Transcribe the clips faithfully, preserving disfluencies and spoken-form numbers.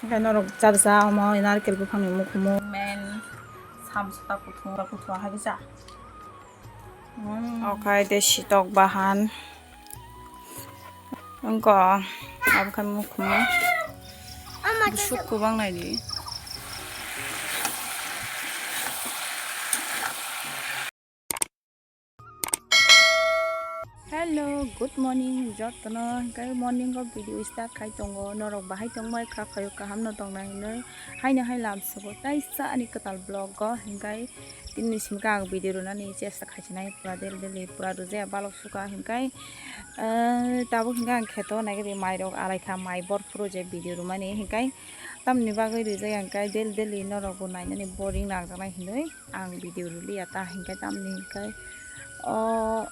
Hingke norok cha cha omo narkel buphangni mukhumu. Men samsa ta kuthung, ta kuthung hai cha. Hmm. Okai de sitok bahan. Wngkha abo khe mukhumu. Busuk kwbang naidi. Hello, good morning jotono. Hingke morning o video start khai tongo. Norok bahai tongmai kha phaio kaham no tongna hinwi. Haino hai lam sugo taisa ani kwtal vlog o. Hingke tini simi khe ang video rwnani chesta khaichinai pura daily daily pura rwjaya balok suka hingke, eh, tabuk hingke ang kheto naigwi mairok alaikha mai bor phuru je video rwmani hingke tamni bagwi rwjaya hingke daily daily norok bo nainani boring nangjaknai hinwi. Ang video rwliya ta hingke tamni hingke o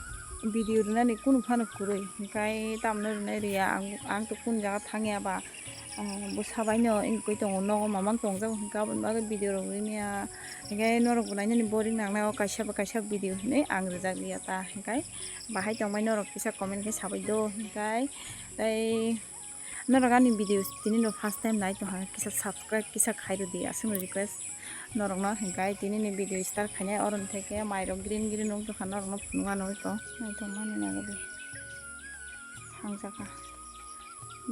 video rwnani kunu phano kwrwi hingke tamno rwnai rwya ang, ang to kunu jaga thangya ba, ah, bwsa baino wngwi tongo nogo mamang tongjago hingke aboni bagwi video rok rwliya hingke norok bo nainani boring nangnai o kaisa ba kaisa video hinwi ang rwjakliya ta hingke bahai tongmani norok kisa comment khe sabai do hingke tei. Norok ani video tini no first time nai tongkha kisa subscribe kisa khai rwdi aswkno request norokno hingkai tini ni video start khainai oroni theke mairok green green wng tongkha norokno phunukna nugwi tongo naitongmani nagadi thangjaka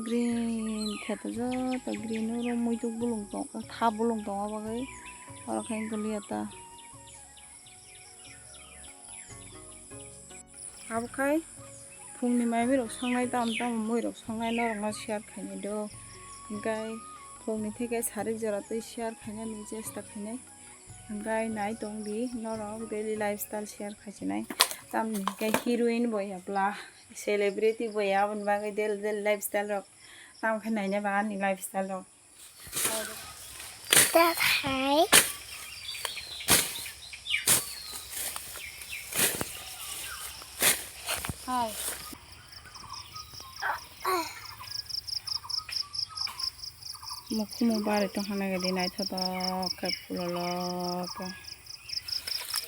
green kheto joto green oro muituk bulung tongo tha bulung tongo bagwi oro khe wngkha liya ta. Abo khai phungni maimui rok songnai tamo tamo mui rok songnai norok no share khainai do. Hingkai phungni theke sarik jora tei share khainani chesta khainai. Hingkai nai tong di norok daily lifestyle share khaisinai. Tamni hingkai heroine bo ya bla celebrity bo ya aboni bagwi daily daily lifestyle rok tamo khe naina ba ani lifestyle rok. Hai. Hai. Mukhumu bari tongkha nai gadi naithotok khe pulolo khe.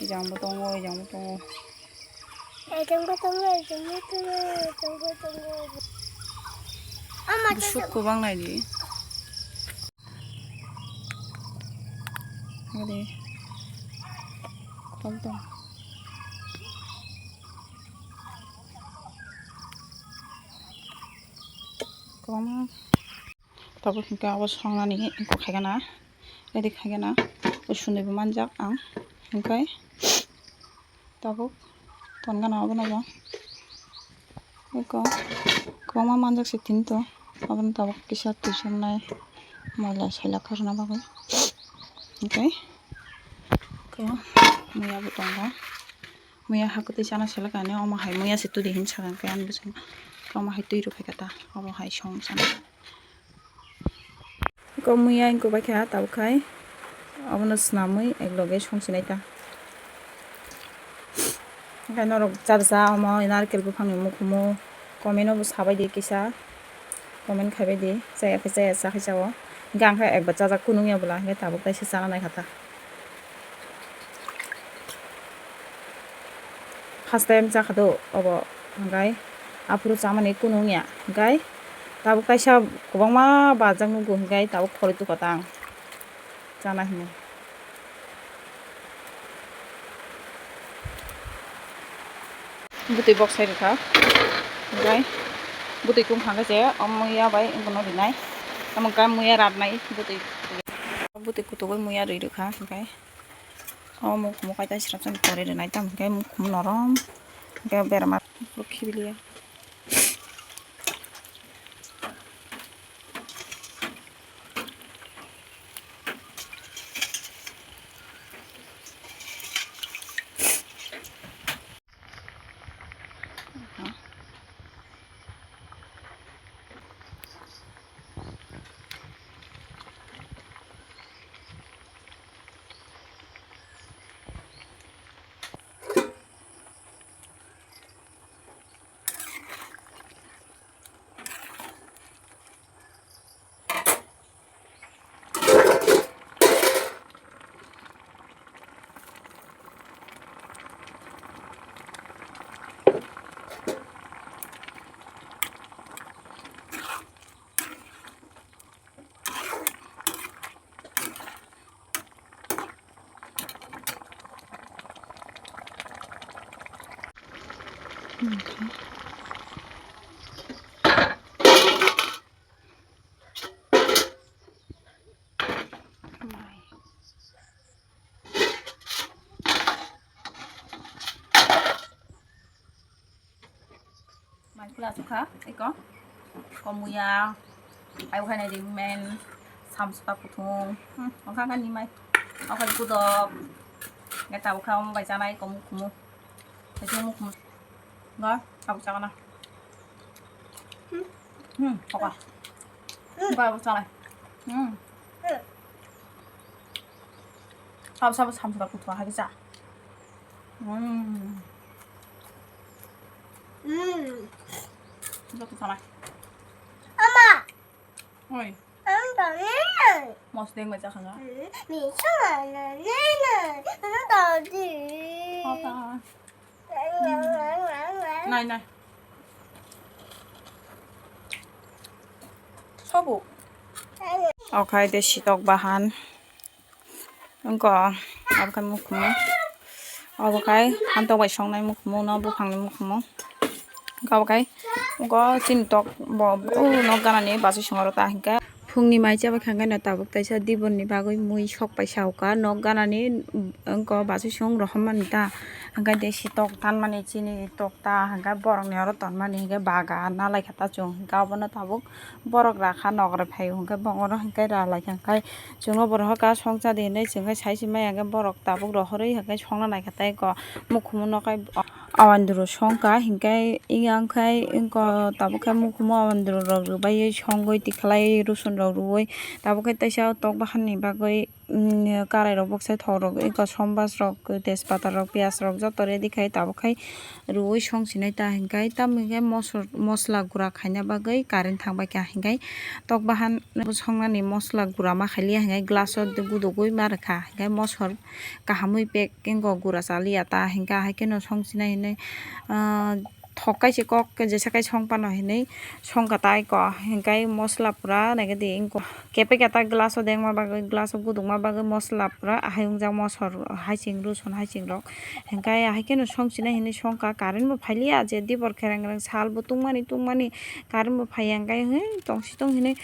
Ejang bo tongo, ejang bo tongo. Ejang bo tongo, ejang bo tongo, ejang bo tongo. Busuk kwbang naidi. Ade. Tong tong. Kwbangma. Tabuk hingke abo songnani eko khaigana, ready khaigana, o sundui bo manjak ang, hingke tabuk tongana obono bo eko kwbangma manjak se tini to, obono tabuk kisa twi somnai moila soila karna bagwi, hingke eko muya bo tongo. Muya hakutwi chana selekani omo hai muya se tudi hin sakha khe ani bwskango omo hai twi rw phaikha ta omo hai song sana. Ko muya wngkha bai kha tabuk khai obono swnamwi ek loge song sinai ta. Hingkhe norok cha cha omo narkel buphangni mukhumu comment o bo sabai di kisa comment khaibai di chaya khe chaya cha khe cha o. Hingkhe ang khe ekbar chajak kunung ya bwla hingkhe tabuk taisa chana nai kha ta. First time chakha do obo, hingkai aphuru chamani kunu wngya, hingkai tabuk kaisa kwbangma bajak nugo, hingkai tabuk khoroi tukha ta ang chana hinwi. Bwtwi boksai rwkha, hingkai bwtwi kung hingkhe je o muya bai bono rinai, tamo hingkhe muya ratnai bwtwi, bwtwi kutugo muya rwi rwkha, hingkai. O mukhumu kaisa srapsa ni pore rwnai, tamo hingke mukhumu norom, hingke berama khibiliya. Mai kula sukha iko komuya ai ukhai nai ring men samsukha kuthung. Hmm, ongkha kha ni mai okhai kudok neta ukha om bai janai komu kumu. Kumu kumu. Ga, tabuk chakana. Hmm, oka. Ga, tabuk chakana. Hmm. Sabo sabo samsukha kuthung hai cha. Hmm. Hmm. Joto chakana. Ama. Oi. Mos deng bai chakha nga. Papa. Nai nai. Sobo. Okhai de sitok bahan. Wngko, abo khe mukhumu. Abo khai hantok bai songnai mukhumu no, buphangni mukhumu. Wngko abo khai, wngko chini tok bo, o nok ganani bachwi songro ta hinkhe. Phungni mai chaba khe hinkhe no tabuk taisa diborni bagwi mui sok pai sa uka nok ganani, wngko bachwi song rohormani ta. Hinkhe de sitok tanmani chini tok ta hinkhe borokni oro tonmani hinkhe baga nalaikha ta chwng hinkhe obono tabuk. Borok rakha nokre phaio hinkhe bongoro hinkhe ralai kha hinkhe chwngno borok hakhe songchadi hinwi chwngkhe saisi maya hinkhe borok tabuk rohorwi hinkhe songna naikha tei ko mukhumu nokhai awandru songkha hinkhe yang khai wngkha tabuk khe mukhumu awandru rok rwbaiwi songwi tikhlai rusun rok rwui tabuk khe teisa tok bahan ni bagwi. Karai rok boksa thok rok eko sombas rok tejpata rok piyaj rok joto ready khai tabuk khai rwui song sinai ta hinkhe tamo hinkhe mosla gura khaina bagwi current thang bai kha hinkhe tok bahan songnani mosla gura ma khailiya hinkhe glass o gudugwi ma rwkha hinkhe mosor kahamwi pack wngkha gura chaliya ta hinkhe ahai kheno song sinai hinwi. Thok kaisa kok jesa kai song pano hinwi songkha tai ko hinkhe mosla pura naikhe di wngkha kepekya ta glass o dengma bagwi glass o gudukma bagwi mosla pura ahai wngjak mosor haiching rusun haiching rok hinkhe ahai kheno song sinai hinwi songkha current bo phailiya je dibor khereng reng sal bo tungmani tungmani current bo phaiya hinkhe tongsi tong hinwi.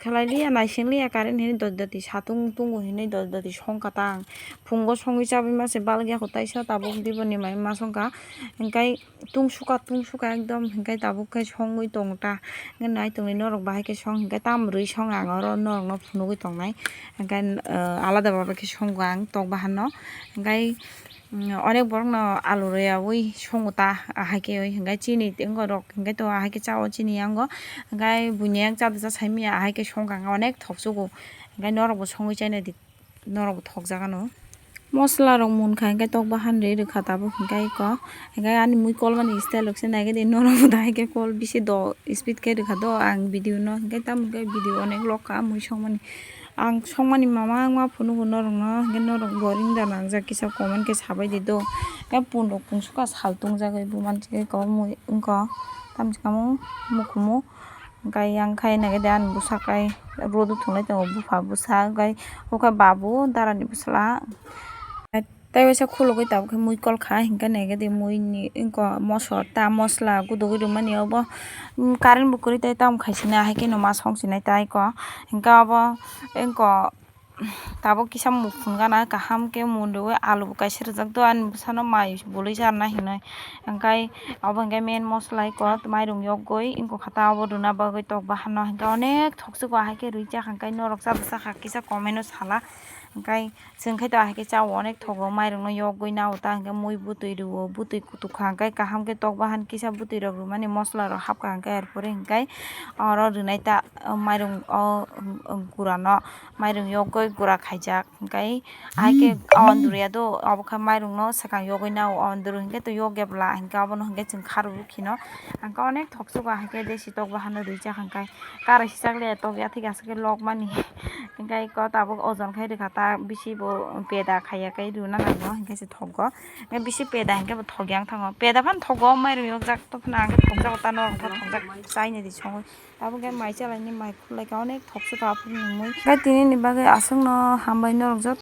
Khlai liya naising liya current hinwi doti doti satung tungo hinwi doti doti songkha ta ang phungo songwi chabwi mase balgya kho taisa tabuk diboni mai ma songkha hinkhe tungsukha tungsukha ekdom hinkhe tabuk khe songwi tongo ta hinkhe nai tongwi norok bahai khe song hinkhe tamo rwi song ang oro norokno phunugwi tongnai hinkhe alada baba khe songo ang tok bahan no hinkhe. Onek borokno alu rwyaui songo ta, ahai khe oi hinkhe chini tei borok hinkhe to ahai khe chao chini yango, hinkhe buini yang cha da cha sai manya ahai khe songkha hinkhe onek thoksugo, hinkhe norokbo songwi chainai di, norokbo thokjagano. Mosla rok munkha hinkhe tok bahan rwi rwkha tabuk hinkhe eko, hinkhe ani mui kolmani style rok se naikhe di, norokbo da hai khe kol bisi do speed khe rwkha do ang video no, hinkhe tamo khe video onek lok kha mui songmani. Ang songmani mama wngma phunukgo norokno, hinkhe norok boring da nangjak kisa comment khe sabai di do. Khe pun rok pungsukha sal tongjagwi bo mansi khe kok mui wngkha tamsi kamo mukhumu. Hinkhe yang khai naikhe de ani bwsa kai rodo thunglai tongo bupha bwsa, hinkhe ukha babu darani bwsla. Tei waisa khulugwi tabuk khe mui kol kha, hinkhe naikhe de mui ni wngkha mosor ta mosla gudugwi rwmani obo, current bo kwrwi tei tamo khai sini ahai kheno ma song sinai tai ko, hinkhe obo wngkha tabuk kisa mukhung gana kaham khe mun rwui alu bo kaisa rwjak do ani bwsano mai bului charna hinwi, hinkhe obo hinkhe main mosla eko mairung yogwi wngkha ta obo rwna bagwi tok bahan no hinkhe onek thoksugo ahai khe rwi chakha hinkhe norok cha bwsa kha kisa comment o sala hinkhe. Chwng khe to ahai khe chao onek thogo, mairung no yogwi nao ta hinkhe mui bwtwi rwo, bwtwi kutuk kha hinkhe kaham khe tok bahan kisa bwtwi rok rwmani mosla rok hapkha hinkhe, er pore hinkhe oro rwnai ta mairung o gura no mairung yogwi gura khaijak hinkhe ahai khe o anduru ya do obo khe mairung no swkang yogwi nao o anduru hinkhe to yog ya bwla hinkhe obono hinkhe chwng kharwi kheno hinkhe onek thoksugo ahai khe desi tok bahan no rwi chakha hinkhe. Kara si chakle tok ya thik aswk khe lok mani. Hinkhe eko tabuk ojon khai rwkha ta bisi bo peda khaiya khe rwna nango hinkhe se thogo. Hinkhe bisi peda hinkhe bo thok yang thango. Peda phano thogo mairung yokjak to phano ang khe thokjago ta norok thokjak chainai di songwi. Tabuk khe mai chalaini mai khulai kha onek thok sukha aphuru nungwi. Hinkhe tini ni bagwi aswkno hambai norok joto.